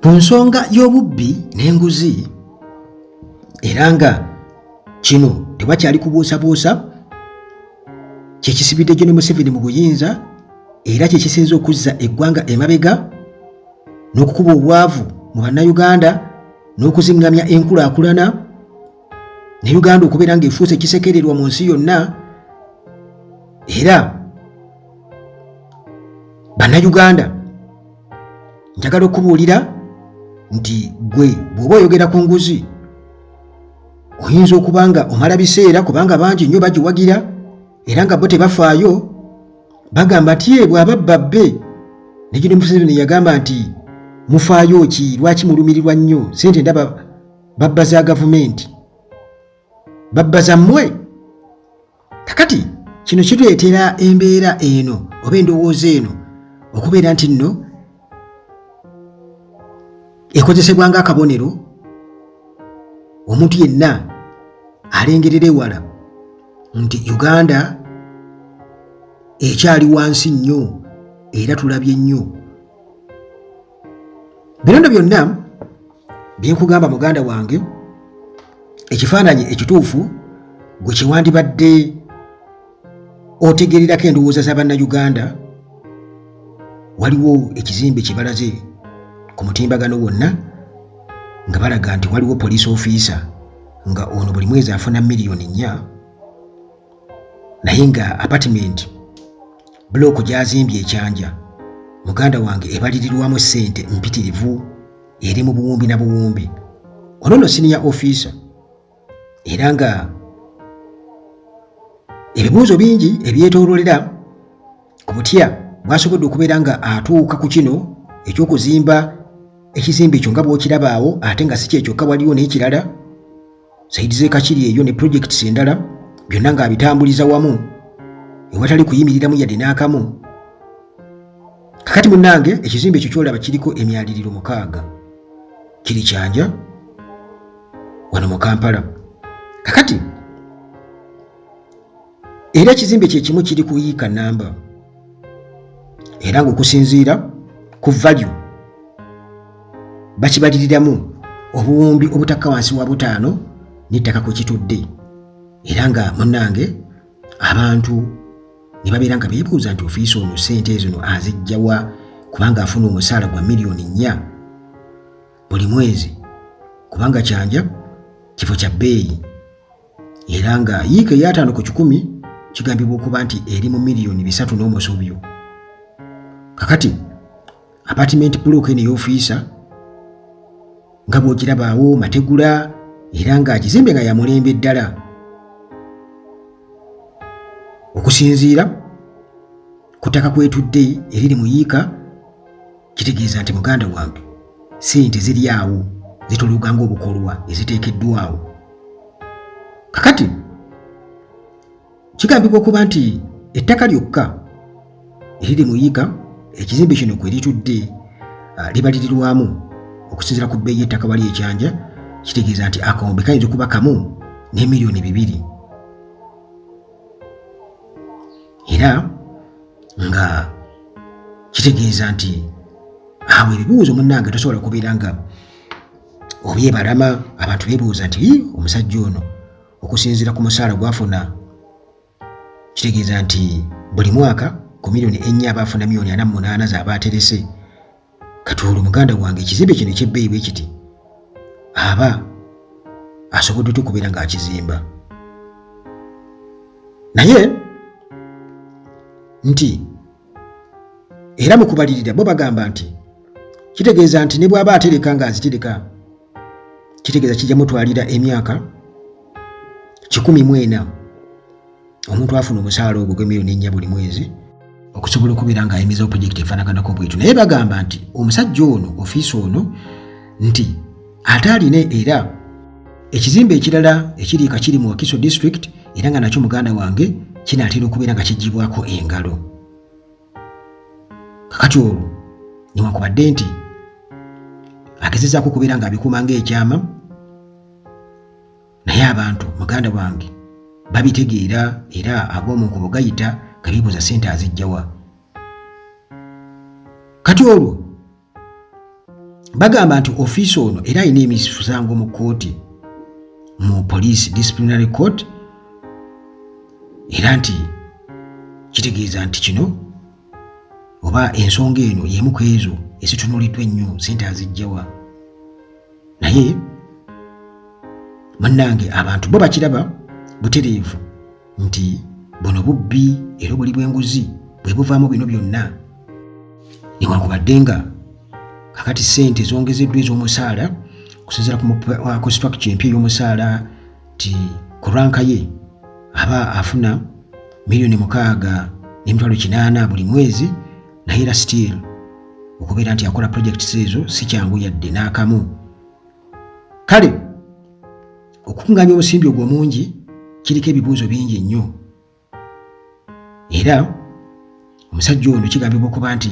Ku nsonga y'obubbi n'enguzi, era nga kino tewakyali kubuusabuusa, kyekisibidde Gen Museveni mu buyinza era kyekisinze okuzza eggwanga emabega n'okukuba obwavu mu Bannayuganda n'okuziŋŋamya enkulaakulana ne Uganda okubeera ng'efuuse ekisekererwa mu nsi yonna. Era Bannayuganda, njagala okubuulira nti gwe bw'oba oyogera ku nguzi oyinza okuba nga omala biseera, kubanga bangi nnyo bagiwagira era nga bo tebafaayo, bagamba nti ye bw'aba bbabbe. Ne Gen Museveni yagamba nti mufaayo ki, lwaki mulumirirwa nnyo sente? Ndaba babba za gavumenti, babba zammwe. Kakati kino kituleetera embeera eno oba endowooza eno okubeera nti nno ekozesebwa ng'akabonero omuntu yenna alengerera ewala nti Uganda ekyali wansi nnyo era tulabye nnyo. Bino nno byonna byenkugamba, muganda wange, ekifaananyi ekituufu gwe kyewandibadde otegererako endowooza za Bannayuganda. Waliwo ekizimbe kye balaze ku mutimbagano wonna nga balaga nti waliwo police officer nga ono buli mwezi afuna miliyoni 4, naye nga apartment block gy'azimbye ekyanja, muganda wange, ebalirirwamu ssente mpitirivu, eri mu buwumbi na buwumbi. Ono no senior officer, era nga ebibuuzo bingi ebyetoololera ku butya bw'asobodde okubeera nga atuuka ku kino eky'okuzimba ekizimbe ekyo nga bw'okirabaawo. Ate nga si kyekyokka, waliwo n'ekirala side z'e Kakiri eyo ne projects endala, byonna ng'abitambuliza wamu ewatali kuyimiriramu yadde n'akamu. Kakati munnange, ekizimbe ekyo kyolaba kiriko emyaliriro 6, kiri Kyanja wano mu Kampala. Kakati era ekizimbe kyekimu kiri ku yiika namba, era ng'okusinziira ku value bakibaliriramu obuwumbi obutakka wansi wa 5 n'ettaka kwe kitudde. Era nga munnange, abantu ne babeera nga beebuuza nti officer ono ssente ezo azijjawa, kubanga afuna omusaala gwa miliyoni 4 buli mwezi, kubanga Kyanja kifo kya bbeeyi, era nga yiika ey'ataano ku kikumi kigambibwa okuba nti eri mu miliyoni 3 n'omusobyo. Kakati apartment block eno ey'officer nga bw'ogirabaawo mategula, era ng'agizimbe nga yamulembe ddala okusinziira ku ttaka kwetudde eriri mu yiika, kitegeeza nti muganda wange, sente ziri awo zituluga ng'obukolwa eziteekeddwawo. Kakati kigambibwa okuba nti ettaka lyokka eriri mu yiika ekizimbe kino kwe litudde libalirirwamu okusinziira ku bbeeyi y'ettaka wali ekyanja, kitegeeza nti akawumbi kayinza okuba kamu n'emiliyoni 2. Era nga kitegeeza nti awo ebibuuzo munnange tosobola kubeera nga obyebalama. Abantu beebuuza nti omusajja ono okusinziira ku musaala gwafuna, kitegeeza nti buli mwaka ku miliyoni 4 aba afuna miliyoni 48 z'aba aterese. Kati olwo muganda wange, ekizimbe kino ekyebbeeyi bwe kiti aba asobodde ty okubeera ng'akizimba? Naye nti era mu kubalirira bo bagamba nti kitegeeza nti ne bw'aba atereka ng'azitereka, kitegeeza kijja mutwalira emyaka 140 omuntu afuna omusaala ogwo gw'emiliyoni 4 buli mwezi okusobola okubeera ng'ayimizawo projekiti efaanaganako bwetu. Naye bagamba nti omusajja ono, officer ono, nti ate alina era ekizimbe ekirala ekiri Kakiri mu Wakiso District, era nga nakyo muganda wange kinaatera okubeera nga kigibwako engalo. Kakati olwo newankubadde nti agezezaako okubeera ng'abikuuma ng'ekyama, naye abantu muganda wange babitegeera, era ag'omunkubo gayita nga beebuuza sente azijjawa. Kati olwo Bagamba nti ofiisa ono era alina emisango mu kkooti, mu police disciplinary court, era nti kitegeeza nti kino oba ensonga eno y'emu ku ezo ezitunuuliddwa ennyo, sente azijjawa? Naye munnange, abantu bo bakiraba butereevu nti buno bubbi era obuli bw'enguzi bwe buvaamu bino byonna. Newankubadde nga kakati ssente zongezeddwa ez'omusaala okusinziira ku structure empya ey'omusaala, nti ku rank ye aba afuna 680,000 buli mwezi, naye era still okubeera nti akola projects ezo si kyangu yadde n'akamu. Kale okukunganya omusimbi ogwo mungi kiriko ebibuuzo bingi nnyo, era omusajja ono kigambibwa okuba nti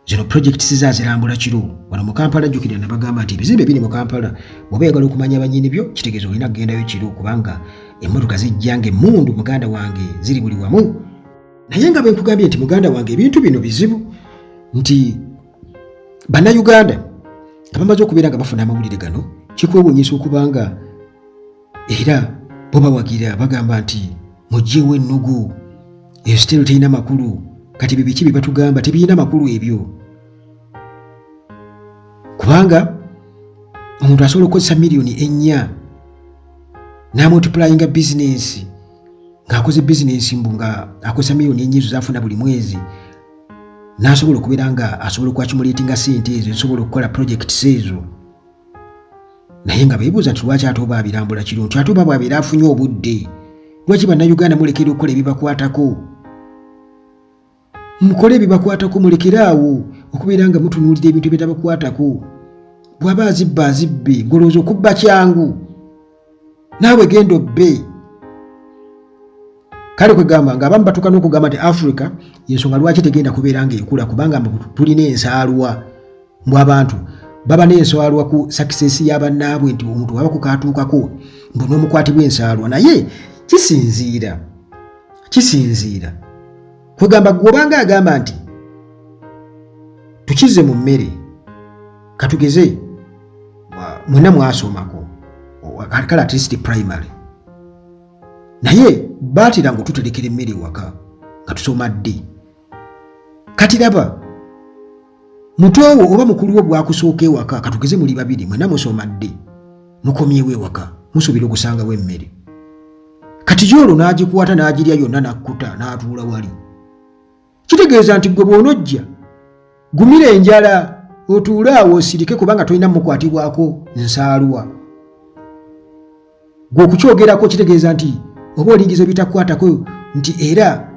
zino projects ze azirambula kiro wano mu Kampala. Jjukira nabagamba nti ebizimbe biri mu Kampala, bw'oba oyagala okumanya bannyini byo, kitegeeza olina kugendayo kiro, kubanga emmotoka zijja ng'emmundu, muganda wange, ziri buli wamu. Naye nga bwe nkugambye nti, muganda wange, ebintu bino bizibu, nti Bannayuganda nga bamaze okubeera nga bafuna amawulire gano, kikwewuunyisa okubanga era bo bawagira, bagamba nti mugyewo ennugu, eyo sitero terina makulu. Kati bibiki bye batugamba tebirina makulu ebyo? Kubanga omuntu asobola okukozesa 4 million n'amultiplyinga bizinensi, ng'akoze bizinensi mbu nga akozesa 4 million ezo zafuna buli mwezi, n'asobola okubeera nga asobola okwaccumulatinga sente ezo ezisobola okukola projects ezo. Naye nga beebuuza nti lwaki ate oba abirambula kiro, nti ate oba bw'abeera afunye obudde, lwaki Bannayuganda mulekera okukola ebibakwatako? Mukole ebibakwatako, mulekere awo okubeera nga mutunuulira ebintu ebitabakwatako. Bw'aba azibba, azibbe. Golowooza okubba kyangu? Naawe genda obbe. Kale kwegamba nga abamu batuuka n'okugamba nti Africa yensonga lwaki tegenda kubeera ng'ekula, kubanga tulina ensaalwa, mbu abantu baba n'ensaalwa ku success y'abannaabwe, nti omuntu waba kukaatuukako mbu n'omukwatibwa ensaalwa. Naye kisinziira kwegamba gwe obanga agamba nti tukize mu mmere. Katugeze mwenna mwasomako kale at least primary, naye baatera nga otuterekera emmere ewaka nga tusoma ddi. Kati laba mutoowo oba mukulu wo bwakusooka ewaka, katugeze muli babiri, mwena musoma ddi, mukomyewo ewaka, musuubira okusangawo emmere. Kati gyolwo n'agikwata n'agirya yonna n'akkuta n'atuula wali, kitegeeza nti gwe bw'onojja gumira enjala otuule awo osirike, kubanga tolina mukwatibwako nsaalwa. Gwe okukyogerako kitegeeza nti oba olingiza ebitakwatako, nti era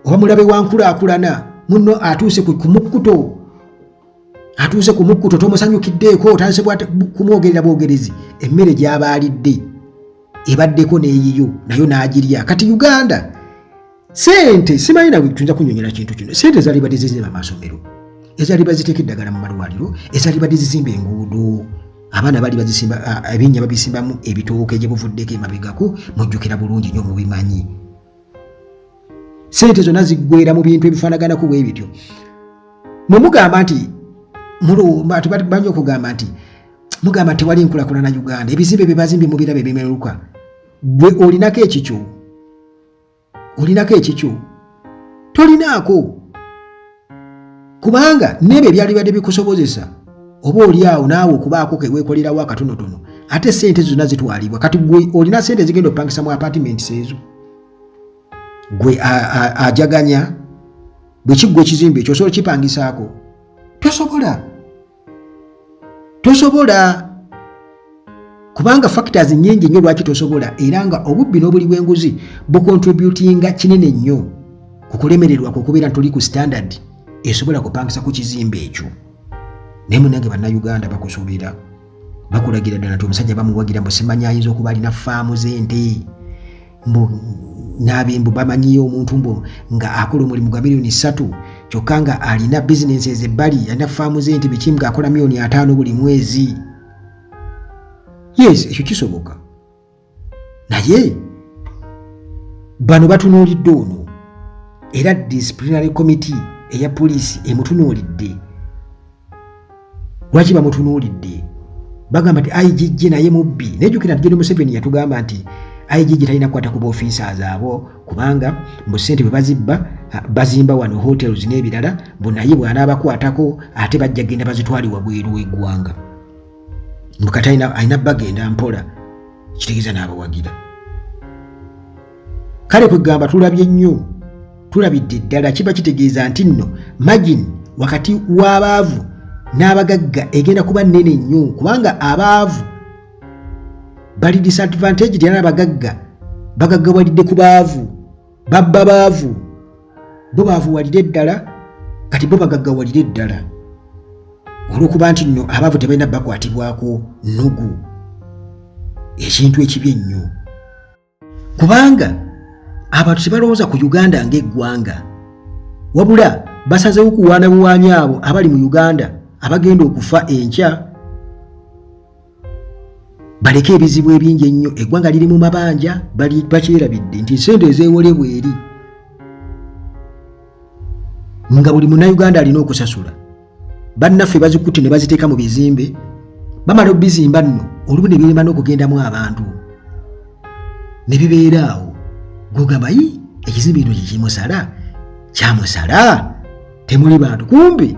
oba mulabe wa nkulaakulana. Munno atuuse ku mukkuto, atuuse ku mukkuto, tomusanyukiddeeko, otandise kumwogerera bwogerezi. Emmere gy'aba alidde ebaddeko n'eyiyo nayo n'agirya. Kati Uganda sente simanyi nawe tuyinza kunyonyola kintu kino. Sente ezalibadde zizimba amasomero, ezalibadde ziteeka eddagala mu malwaliro, ezalibadde zizimba enguudo, abaana bali bazisimba ebinnya babisimbamu ebitooke gye buvuddeko emabegako, mujjukira bulungi nnyo, mubimanyi. Sente zonna ziggwera mu bintu ebifaanaganako bwe bityo. Mwe mugamba nti banyi okugamba nti mugamba tewali nkulakulana Uganda, ebizimbe bye bazimbye mubiraba ebimeruka. Gwe olinako ekikyo? Olinako ekikyo? Tolinaako, kubanga n'ebyo ebyalibadde bikusobozesa oba oli awo naawe okubaako keweekolerawo akatonotono, ate sente zonna zitwalibwa. Kati gwe olina sente zigenda okupangisa mu apartments ezo, gwe ajaganya bwe kiggwa ekizimbe ekyo osobola kipangisaako? Tosobola, tosobola, kubanga factors nyingi nnyo lwaki tosobola. Era nga obubbi n'obuli bw'enguzi bucontributinga kinene nnyo ku kulemererwa kwe okubeera nti toli ku standard esobola kupangisa ku kizimbe ekyo. Naye munange, Bannayuganda bakusuubira, bakulagira ddala nti omusajja bamuwagira, mbu simanyi ayinza okuba alina faamu z'ente, mbu nabimbu bamanyiyo omuntu mbu nga akola omulimu gwa 3 million, kyokka nga alina bizinensi ezebbali, alina faamu z'ente biki, nga akola 50 million buli mwezi. Yes, ekyo kisoboka, naye bano batunuulidde ono, era disciplinary committee eya poliisi emutunuulidde. Lwaki bamutunuulidde? Bagamba nti IGG naye mubbi. Naye jjukira nti Gen Museveni yatugamba nti IGG talina kukwata ku b'officers abo kubanga mbu ssente bwe bazibba bazimba wano hotels n'ebirala, mbu naye bw'anaabakwatako ate bajja genda bazitwale wabweru w'eggwanga. Mbu kati alina bagenda mpola, kitegeeza n'abawagira. Kale kwegamba tulabye nnyo, tulabidde ddala. Kiba kitegeeza nti nno margin wakati w'abaavu n'abagagga egenda kuba nnene nnyo, kubanga abaavu bali disadvantage era n'abagagga bagaggawalidde ku baavu, babba baavu, bo baavuwalire ddala, kati bo bagaggawalire ddala olw'okuba nti nno abaavu tebalina bakwatibwako nnugu, ekintu ekibi ennyo, kubanga abantu tebalowooza ku Uganda ng'eggwanga, wabula basazewo kuwaana buwaanyi abo abali mu Uganda abagenda okufa enkya baleke ebizibu ebingi ennyo. Eggwanga liri mu mabanja, bakyerabidde nti ensente ezeewolebwa eri nga buli munnayuganda alina okusasula. Bannaffe bazikutte ne baziteeka mu bizimbe, bamala obizimba nno olumu ne birema n'okugendamu abantu ne bibeera awo. Gwogamba yi ekizimbe kino kyekimusala kyamusala, temuli bantu, kumbe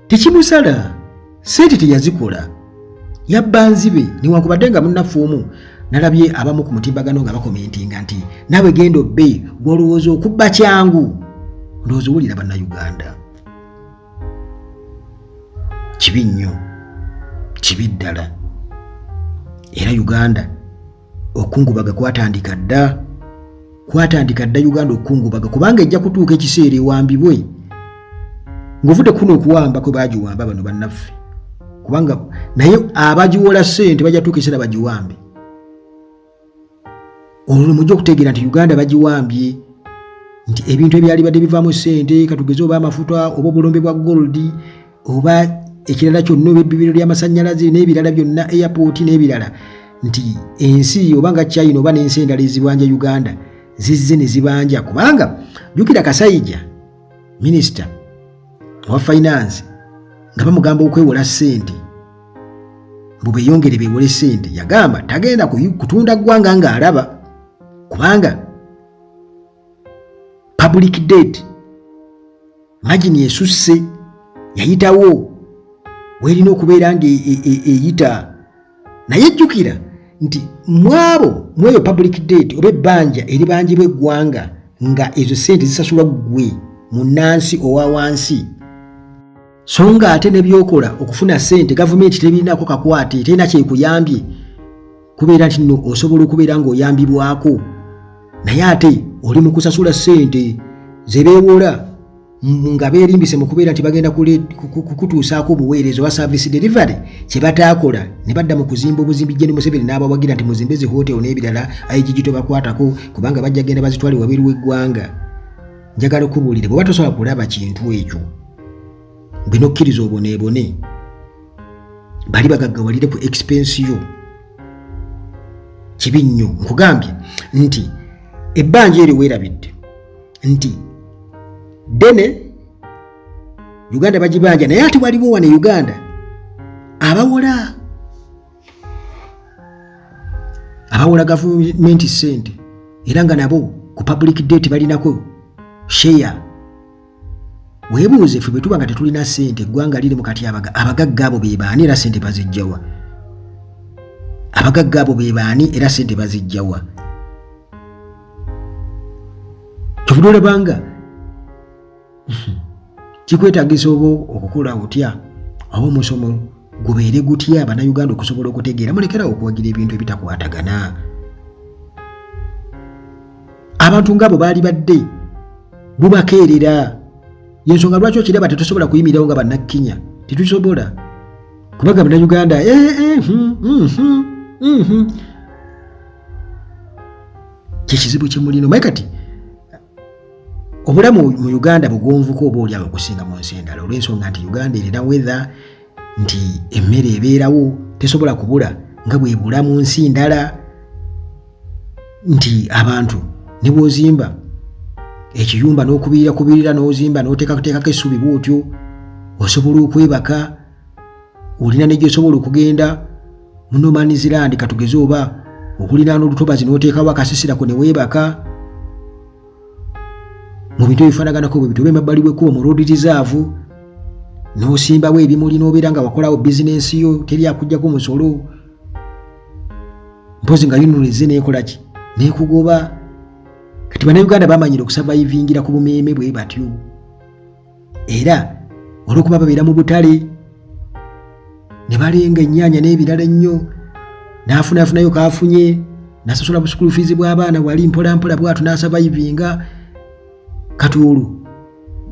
tekimusala, sente teyazikola, yabba nzibe. Newankubadde nga munnaffe omu nalabye abamu ku mutimbagano nga bakomentinga nti naawe genda obbe, gw'olowooza okubba kyangu. Ndowooza owulira bannayuganda, kibi nnyo, kibi ddala. Era Uganda okungubaga kwatandika dda, kwatandika dda Uganda okukungubaga, kubanga ejja kutuuka ekiseera ewambibwe ng'ovudde kuno okuwamba kwe bagiwamba bano bannaffe, kubanga naye abagiwola ssente bajja tuuka ekiseera bagiwambe. Olwo mujja okutegeera nti Uganda bagiwambye, nti ebintu ebyali badde bivaamu ssente, katugeze oba amafuta oba obulombe bwa gold oba ekirala kyonna oba ebbibiro ly'amasannyalaze n'ebirala byonna, airport n'ebirala, nti ensi oba nga China oba n'ensi endala ezibanja Uganda zizze ne zibanja. Kubanga jjukira Kasayija minisita owa finance nga bamugamba okwewola ssente mbu beeyongere beewole ssente, yagamba tagenda kutunda ggwanga ng'alaba, kubanga public debt margin esusse, yayitawo weerina okubeera nga eyita. Naye jjukira nti mwabo mweyo public debt oba ebbanja eribanjibwa eggwanga, nga ezo ssente zisasulwa ggwe munnansi owa wansi, so nga ate ne byokola okufuna ssente gavumenti tebirinako kakwate, terina kyekuyambye kubeera nti nno osobola okubeera ng'oyambibwako, naye ate oli mu kusasula ssente ze beewola nga beerimbise mu kubeera nti bagenda kukutuusaako obuweereza oba service delivery, kye bataakola ne badda mu kuzimba obuzimbi. Gen Museveni n'abawagira nti muzimbe zi hotel n'ebirala, IGG tobakwatako kubanga bajja genda bazitwale wabweru w'eggwanga. Njagala okubuulire, bw'oba tosobola kulaba kintu ekyo gwe n'okkiriza oboneebone, bali bagaggawalire ku expense yo, kibi nnyo. Nkugambye nti ebbanja eryo weerabidde nti ddene, Uganda bagibanja, naye ate waliwo wano e Uganda abawola gavumenti ssente, era nga nabo ku public debt balinako share. Weebuuze, ffe bwe tuba nga tetulina ssente, eggwanga liri mu katyabaga, abagagga abo be baani era ssente bazijjawa? Abagagga abo be baani era ssente bazijjawa? Kyovudde olabanga kikwetagisa oba okukola otya oba omusomo gubeere gutya bannayuganda okusobola okutegeera. Mulekerawo okuwagira ebintu ebitakwatagana. Abantu ngaabo baali badde bubakeerera, yensonga lwaki okiraba tetusobola kuyimirirawo nga bannakkinya, tetusobola kubanga bannayuganda kyekizibu kyemulina. Omanyi kati obulamu mu Uganda bugonvuko oba oli awo okusinga mu nsi endala, olw'ensonga nti Uganda erina weather, nti emmere ebeerawo tesobola kubula nga bwebula mu nsi ndala, nti abantu ne bw'ozimba ekiyumba n'okubirira kubirira n'ozimba n'oteekateekako essubi bw'otyo osobola okwebaka. Olina ne gy'osobola okugenda mu no man's land, katugeze oba okuliraana olutobazi n'oteekawo akasisirako ne weebaka mu bintu ebifaanaganako bwe bityo, oba emabbali w'ekkubo mu road reserve n'osimbawo ebimuli n'obeera nga wakolawo bizinensi yo, teri akuggyako musolo, mpozi nga UNRA ezze n'ekola ki, n'ekugoba. Kati Bannayuganda bamanyira okusavaivingira ku bumeeme bwe batyo, era olw'okuba babeera mu butale ne balenga ennyaanya n'ebirala ennyo, n'afunafunayo kaafunye n'asasula busukulu fiizi bw'abaana wali mpolampola bwatu n'asavaivinga. Kati olwo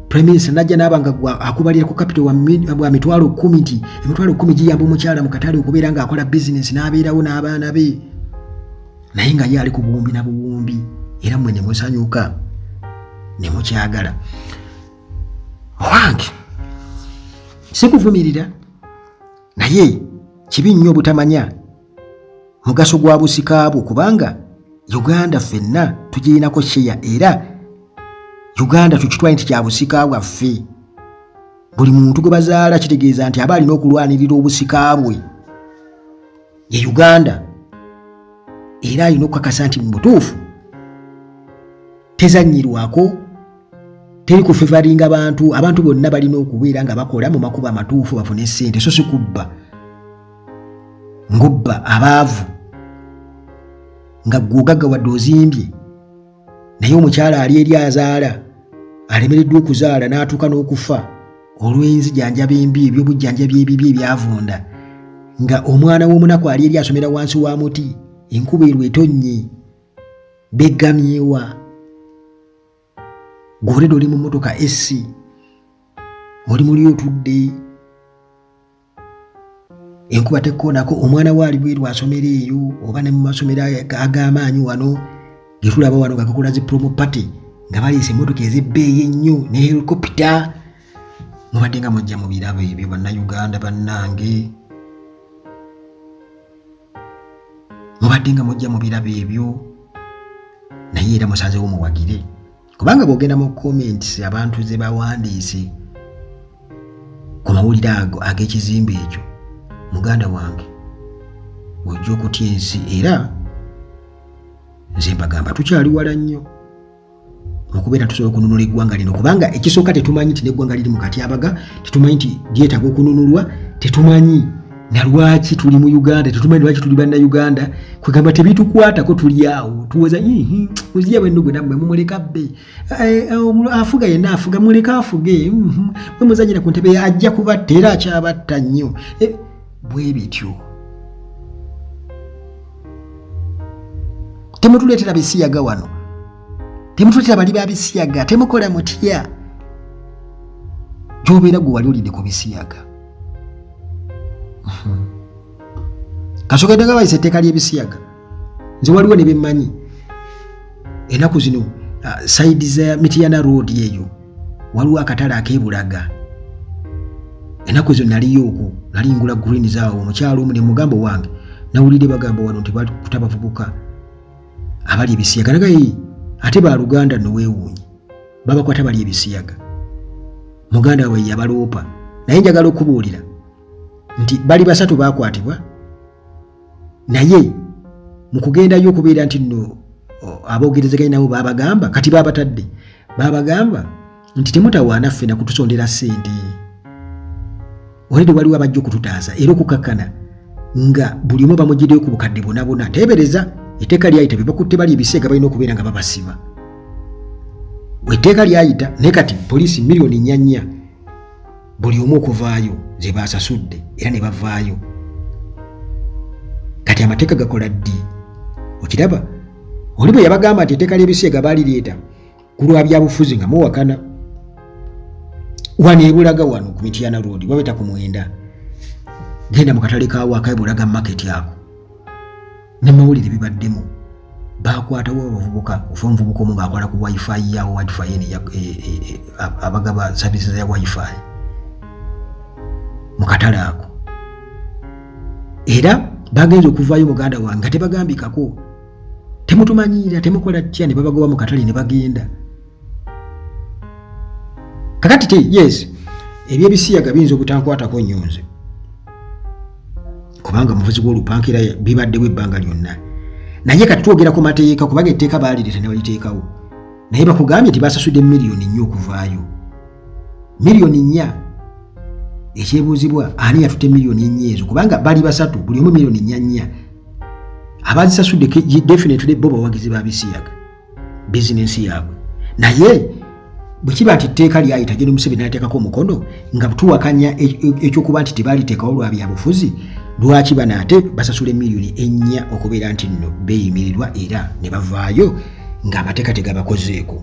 Prime Minister najja n'aba nga akubalira ku capital wa 100,000, nti 100,000 giyamba omukyala mu katale okubeera ng'akola bizinensi n'abeerawo n'abaana be, naye nga ye ali ku buwumbi na buwumbi, era mmwe ne musanyuka ne mukyagala. Owange, sikuvumirira, naye kibi nnyo obutamanya mugaso gwa busika bwo, kubanga Uganda ffenna tugirinako sheya, era Uganda tukitwale nti kya busika bwaffe. Buli muntu gwe bazaala kitegeeza nti aba alina okulwanirira obusika bwe ye Uganda, era alina okukakasa nti mu butuufu tezannyirwako, teri kufevaringa bantu. Abantu bonna balina okubeera nga bakola mu makubo amatuufu bafune ssente, so si kubba ng'obba abaavu nga ggwe ogaggawadde ozimbye, naye omukyala ali eri azaala alemereddwa okuzaala n'atuuka n'okufa olw'enzijanjaba embi, ebyobujjanjabi ebibi ebyavunda, nga omwana w'omunaku ali eri asomera wansi wa muti, enkuba erwo etonnye, beggamyewa, gw'oleda oli mu mmotoka esi oli muli otudde, enkuba tekkoonako, omwana we ali bweru asomera eyo oba ne mu masomero ag'amaanyi wano getulaba wano nga gakola zi promo party, nga baleese emmotoka ez'ebbeeyi ennyo ne helicopter. Mubadde nga mujja mu birabo ebyo, Bannayuganda bannange, mubadde nga mujja mu birabo ebyo, naye era musazewo muwagire, kubanga bw'ogenda mu comments abantu ze bawandiise ku mawulire ago ag'ekizimbe ekyo, muganda wange, ojja okutya ensi. Era nze mbagamba tukyali wala nnyo okubeera tusobola okununula eggwanga lino, kubanga ekisooka tetumanyi nti n'eggwanga liri mu katyabaga, tetumanyi nti lyetaaga okununulwa, tetumanyi na lwaki tuli mu Uganda, tetumanyi lwaki tuli Bannayuganda. Kwegamba tebitukwatako, tuli awo tuwoza muziya bwennugu nammwe mumuleka bbe, eh, eh, afuga yenna afuga, muleka afuge, mwe muzanyira ku ntebe, ajja kubatta era akyabatta nnyo, eh, bwe bityo. Temutuleetera bisiyaga wano, temutuleetera bali ba bisiyaga, temukola mutya gyobeera gwe wali olidde ku bisiyaga. Kasookedde nga bayisa etteeka ly'ebisiyaga, nze waliwo ne bemmanyi ennaku zino, sayidi za Mityana Road eyo waliwo akatale ak'ebulaga. Ennaku ezo naliyo okwo, nali ngula green zaawo, omukyalo omu ne mugamba, wange nawulidde bagamba wano nti bakuta bavubuka abali ebisiyaga, nagaye ate baluganda nno weewuunye babakwata bali ebisiyaga, muganda we yabaloopa. Naye njagala okubuulira nti bali basatu bakwatibwa, naye mu kugendayo okubeera nti nno aboogerezeganya nabo babagamba, kati babatadde, babagamba nti temutawaana ffe nakutusondera ssente, olede waliwo abajja okututaasa, era okukakkana nga buli omu bamugiddeyo ku bukadde buna buna. Teebereza etteeka lyayita, be bakutte bali ebisiyaga balina okubeera nga babasiba, etteeka lyayita, naye kati poliisi miliyoni 400 buli omu okuvaayo ze basasudde, era ne bavaayo. Kati amateeka gakola ddi? Okiraba oli bwe yabagamba nti etteeka ly'ebisiyaga baalireeta ku lwa byabufuzi, nga muwakana. Wano ebulaga wano ku Mityana Road babeta ku 9, genda mu katale kaawo akebulaga market ako, ne mawulire bibaddemu, bakwatawo abavubuka, ofa omuvubuka omu ng'akola ku wifi yawo, wifi eno abagaba services ya wifi mu katale ako, era bagenza okuvaayo muganda wange nga tebagambikako, temutumanyiira, temukola tya, ne babagoba mu katale ne bagenda. Kakati te yes, ebyebisiyaga biyinza obutankwatako nnyo nze. Kubanga omuvuzi w'olupanka era bibaddewo ebbanga lyonna. Naye kati twogera ku mateeka, kubanga etteeka baalireeta ne baliteekawo, naye bakugambye nti basasudde 4 miliyoni okuvaayo, 4 miliyoni. Ekyebuuzibwa, ani yatutte 4 miliyoni ezo? Kubanga bali basatu, buli omu 4 miliyoni 4. Abazisasudde definitely bo bawagizi ba bisiyaga, bizinensi yaabwe. Naye bwe kiba nti tteeka lyayita, Gen Museveni nateekako omukono, nga tuwakanya ekyokuba nti tebaliteekawo lwa byabufuzi, lwaki bano ate basasula 4 miliyoni okubeera nti nno beeyimirirwa era ne bavaayo ng'amateeka tegabakozeeko?